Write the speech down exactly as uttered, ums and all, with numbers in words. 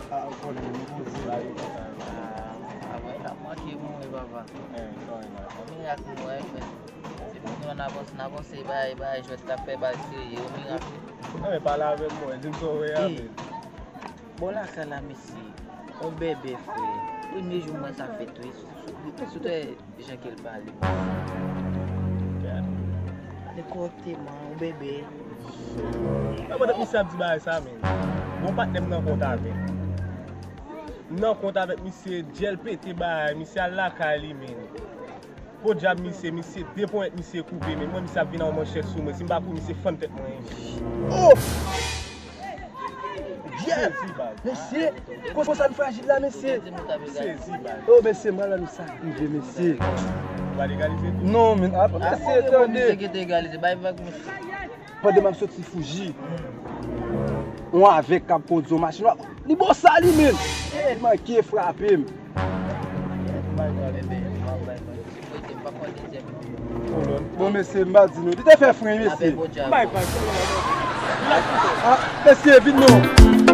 Ah, ou konnen, nou poze la, yo kontan. Ah, ah, wè, l ap manke mouri, papa. Eh, kòrè la. Yon mirak nou wè, frè. Se pou nou ann avanse, n avanse, bay, bay, jwèt k ap fè bal serye, yon mirak. Eh, pale avè m, mwen, di m sa w wè a, men. Bò lakay la, mesye, yon bèbè, frè. Premye jou m wè sa fèt, wi. Sou, sou, sou, sou, Jan ke l pale. Pale kòrèkteman, yon bèbè. Nan pandan misye ap di bagay sa, men. Bon patnè m nan kont avè l. M nan kont avèk misye, dyèl pete bagay, misye al lakay li, men. Podyab misye, misye de ponyèt misye koupe, men mwen misye ap vin a yon manchèt sou mwen, si m pa kouri misye fann tèt mwen. Oh! Dyèb! Mesye, konsa n frajil la, mesye. Oh, mesye, m pral ban nou sa k rive, mesye. Ou pral egalize tou? Non, men, apa, mesye, tande. Misye ki te egalize, bay vag, mesye. Pandan m ap soti Fouji, yon avèg k ap kondui yon machin, li bosa li, men. Li manke frape m. Bay vag, bay vag. Bon, mesye, m pa di nou. Li te fè fren, mesye. Bay vag. Ah, mesye, vin non.